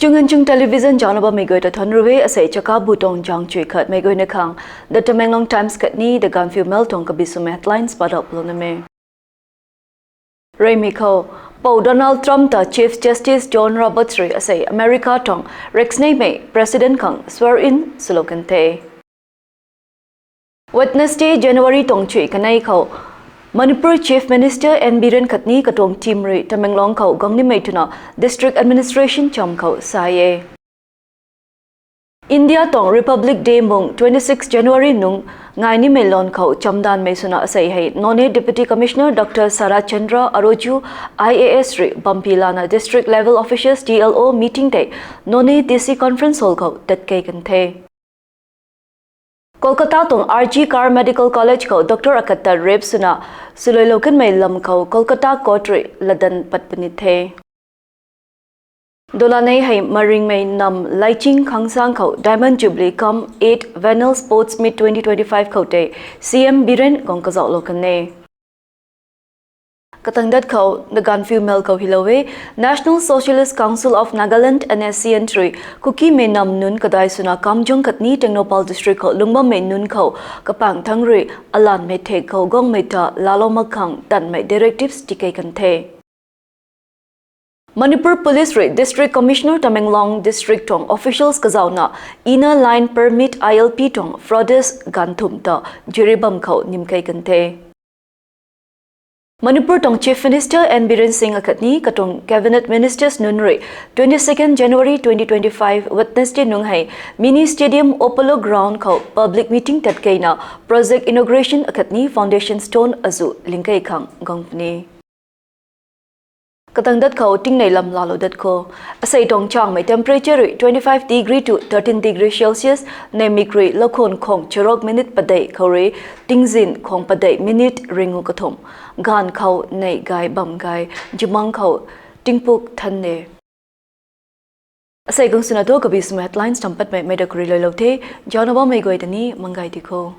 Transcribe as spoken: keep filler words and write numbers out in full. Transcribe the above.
Chunganchung Television zaucna bammei guay ta thuanc ru e. Asei chaka bu tuang zang chui khat mei guayna khang The Tamenglong Times khatni The Gaanphiu Mail tuang kabi swmei headlines padap lou na me. Reymei khou, Pou Donald Trump ta Chief Justice John Roberts rui asei America tuang reksneimei President khang swear in swlou kan the. Wednesday, January tuang chui kanei khou, Manipur Chief Minister N Biren khatni katuang team rui Tamenglong khou guang nimei twna District Administration cham khou sa e. India tuang Republic Day mung twenty six January nung ngai nimei lan khou chamdanvmei swna asei hei Noney Deputy Commissioner Doctor Sarachandra Aroju, I A S rui bampi lana District Level Officials, D L O meeting tei Noney D C Conference Hall khou tatkei kan the. Kolkata tuang R G Kar Medical College khou doctor akhat ta rape swna swluilou kanmei lam khou Kolkata court rui latdanv pat puni the. Dolanei hei maringmei nam Laiching Khangsang khou Diamond Jubilee cum eight Vennel Sports Meet twenty twenty-five khou tei C M Biren guang kazauhlou kan e. Katang dat khou The Gaanphiu Mail khou hylou e, National Socialist Council of Nagaland, N S C N rui Kukimei nam nunc kadai swna Kamjong khatni Tengnoupal District khou lungc bammei nunc khou kapangc thangc rui alanmei thek khou guangmei ta laalou mak khang tanmei directives tikei kan the. Manipur Police rui District Commissioner Tamenglong District tuang officials kazauhna Inner Line Permit, I L P tuang frauders ganv thumh ta Jiribam khou nimkei kan the. Manipur tuang Chief Minister N Biren Singh akhatni katuang Cabinet Ministers nunc rui twenty second January twenty twenty five Wednesday nung hei Mini Stadium Apollo Ground khou public meeting tatkeina project inauguration akhatni foundation stone azuh lingkei khang guang puni. Katang dat khou tingnei lam laalou dat khou, asei tuang changmei temperature rui twenty five degree to thirteen degree Celsius, neimik rui lakhun khwang charuk minute padeih khou rui tingzin khwang padeih minute ringu kathumh, gaanv khou neih gay bam gay, jimang khou tingpuk than e. Asei guang swna thu kabi swmei headlines tam patmei mei da khou rui luailou the. Zaucna bammei guay ta ni mangay ti khou.